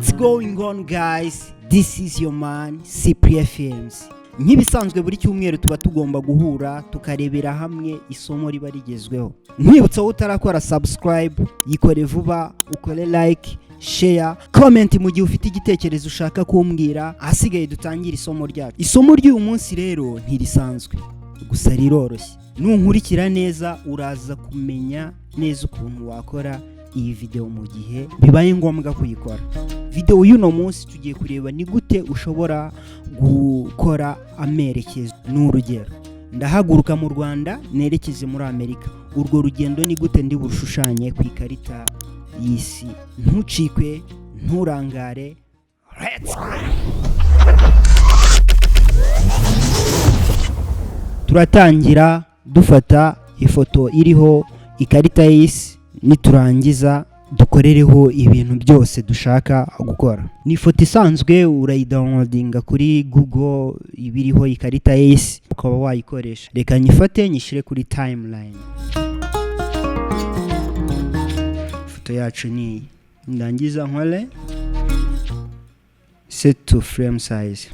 What's going on, guys? This is your man Cyprien Films. Nk'ibisanzwe, buri cyumweru tuba tugomba guhura tukarebera hamwe isomo riba rigezweho. Nkwibutsa, wowe utarakora subscribe, yikore vuba, ukore like, share, comment mu gihe ufite igitekerezo ushaka kumbwira. Ahasigaye dutangire isomo ryacu. Isomo ry'uyu munsi rero ntirisanzwe, gusa riroroshye. Nunkurikira neza uraza kumenya neza ukuntu wakora iyi video mu gihe bibaye ngombwa kuyikora. Video y'uno munsi tugiye kureba ni gute ushobora gukora amerekezo. Ni urugero, ndahaguruka mu Rwanda nerekeze muri Amerika. Urwo rugendo ni gute ndi bushushanye ku ikarita y'isi? Ntucikwe, nturangare, let's go! Turatangira dufata ifoto iriho ikarita y'isi, niturangiza dukorereho ibintu byose dushaka gukora. Ni ifoto isanzwe, urayidownloadinga kuri Google, iba iriho ikarita y'isi, ukaba wayikoresha. Reka nyifate nyishyire kuri timeline. Ifoto yacu ni iyi. Ndangiza nkore set to frame size.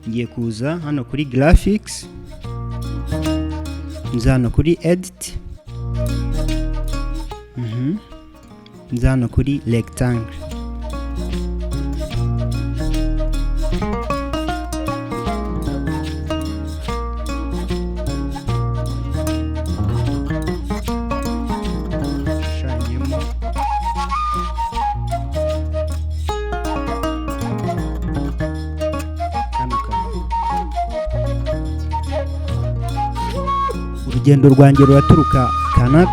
Ngiye kuza hano kuri graphics, nza hano kuri edit, nza hano kuri rectangle. Shushanyemo kano kantu. Urugendo rwanjye ruraturuka Canada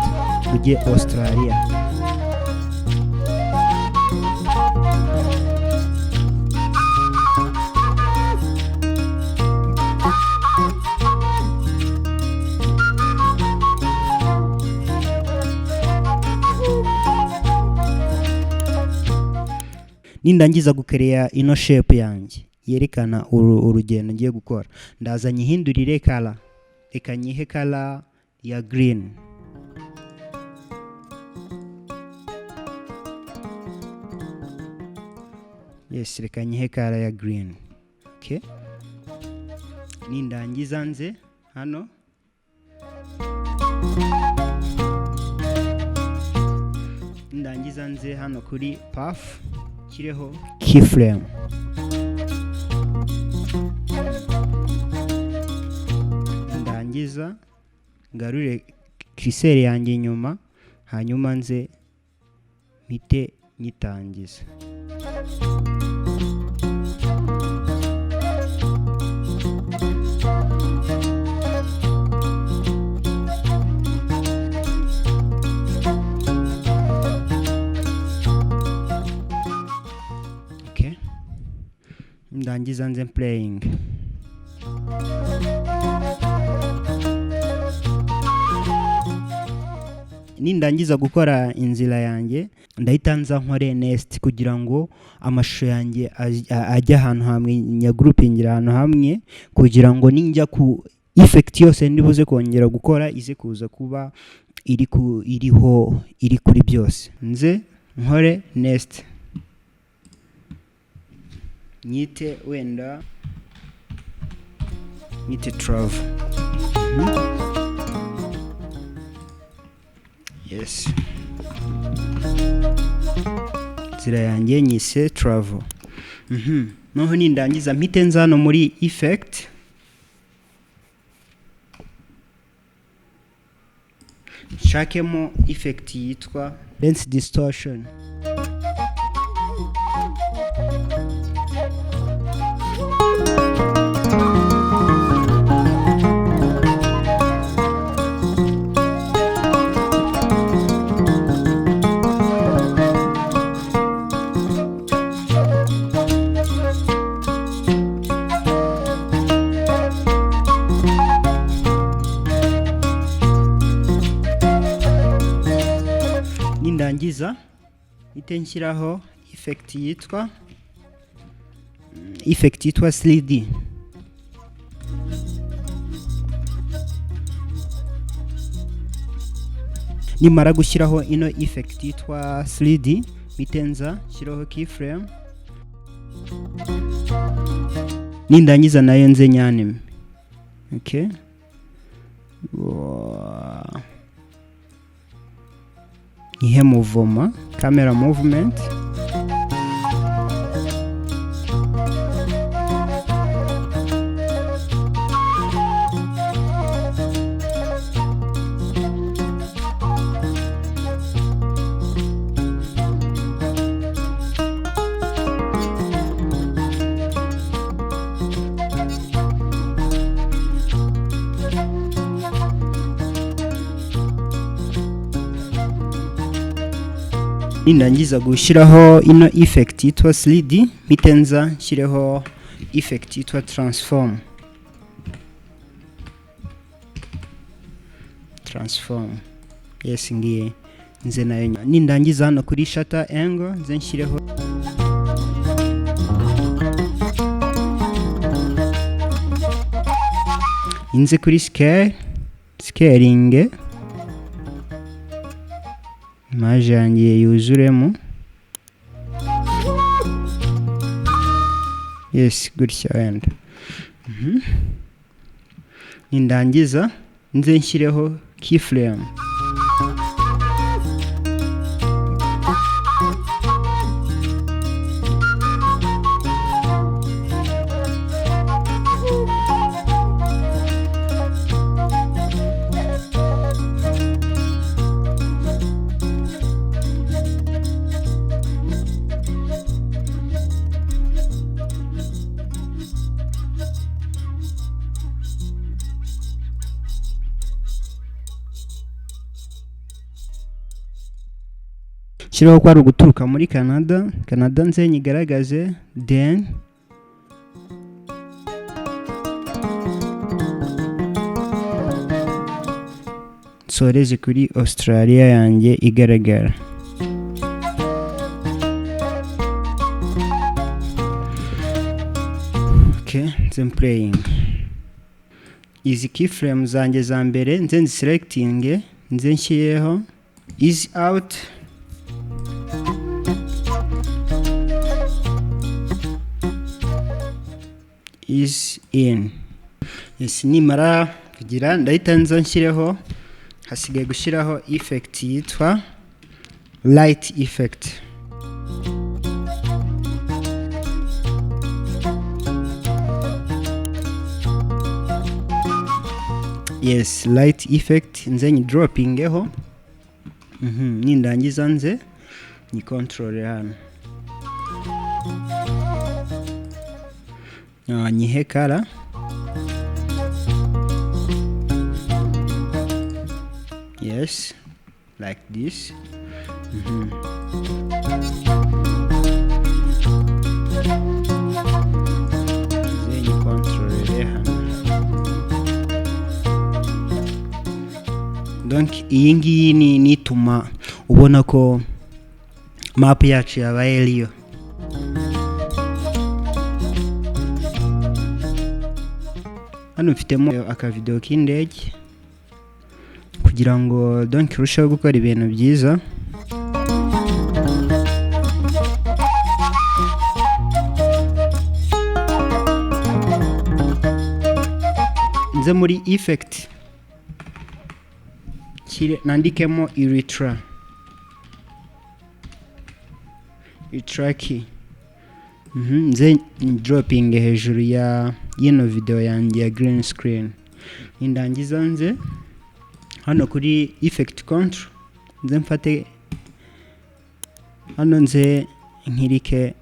rujye Australia. Nindangiza gukereya ino shape yanjye yerekana urugendo ngiye gukora, ndaza nyihindurire color. Reka nyihe color ya green. Yes, reka nyihe color ya green. Okay, nindangiza nze hano kuri path kireho keyframe. Ndangiza ngarure cursor yanjye inyuma, hanyuma nze mpite nyitangiza. Okay. Ndangiza nze playing. Nindangiza gukora inzira yanjye, ndahita nza nkore nest kugira ngo amashusho yanjye ajye ahantu hamwe, nyagroupingira ahantu hamwe, kugira ngo ninjya ku effect yose ndibuze kongera gukora ize kuza kuba iri ku iriho, iri kuri byose. Nze nkore nest, nyite wenda nyite travel. Yes, inzira yanjye nyise travel. Noneho nindangiza mpite nza hano muri effect, nshakemo effect yitwa lens distortion. Nindangiza mpite nshyiraho effect yitwa 3D. Nimara gushyiraho ino effect yitwa 3D, mpite nza nshyiraho keyframe. Nindangiza nayo nze nyanime. Okay. Wow. Ihe movement, camera movement. Nindangiza gushyiraho ino effect yitwa 3D, mpite nza nshyireho effect yitwa transform. Transform, yes, ngiye nze nayo. Nindangiza, hano kuri shutter angle nze nshyireho, nze kuri scale, scaling image yanjye yuzuremo. Yes, gutya wenda. Nindangiza nze nshyireho keyframe. Shyiraho ko ari uguturuka muri Canada. Canada nze nyigaragaze, then nsoreze kuri Australia yanjye igaragara. Okay, nze playing izi keyframe zanjye za mbere, nze nziselectinge, nze nshyireho ease out. Ease in. Yes, nimara kugira ndahita nza nshyireho, hasigaye gushyiraho effect yitwa light effect. Yes, light effect nze nyidropingeho. Nindangiza nze ni control hano. Nyihe color. Yes, like this. Nze nyicontrolere hano. Donc iyi ngiyi ni nituma ubona ko map yacu yabaye riyo. Hano mfitemo akavideo k'indege kugira ngo donc urusheho gukora ibintu byiza. Nze muri effect nandikemo ultra ultra key. Nze dropping hejuru ya yino video yanjye ya green screen. Nindangiza nze hano kuri effect control, nze mfate hano, nze nkirike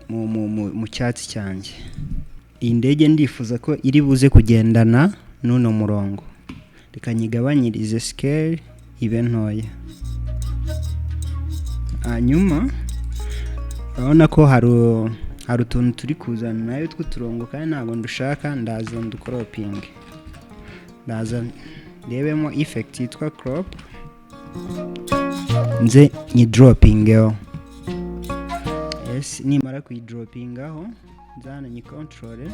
mu cyatsi cyanjye. Iyi ndege ndifuza ko iri buze kugendana n'uno murongo. Reka nyigabanyirize scale ibe ntoya. Hanyuma urabona ko hari utuntu turi kuzana nayo tw'uturongo kandi ntabwo ndushaka. Ndaza ndukoropinge, ndaza ndebemo effect yitwa crop, nze nyidropingeho. Yes, nimara kuyidropingaho nza hano nyikontorore.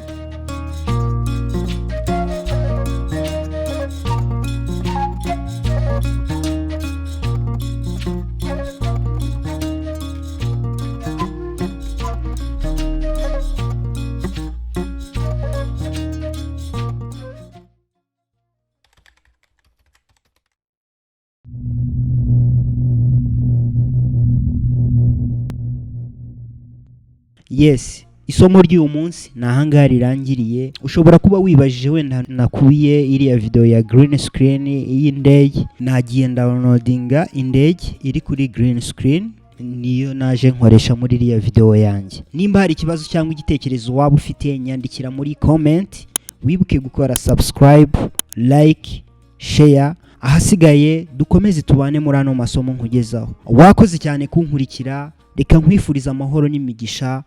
Yes, isomo ry'uyu munsi ni ahangaha rirangiriye. Ushobora kuba wibajije wenda nakuye iriya video ya green screen y'indege. Nagiye downloadinga indege iri kuri green screen, niyo naje nkoresha muri iriya video yanjye. Nimba hari ikibazo cyangwa igitekerezo waba ufite, nyandikira muri comment. Wibuke gukora subscribe, like, share. Ahasigaye dukomeze tubane muri ano masomo nkugezaho. Wakoze cyane kunkurikira. Reka nkwifuriza amahoro n'imigisha.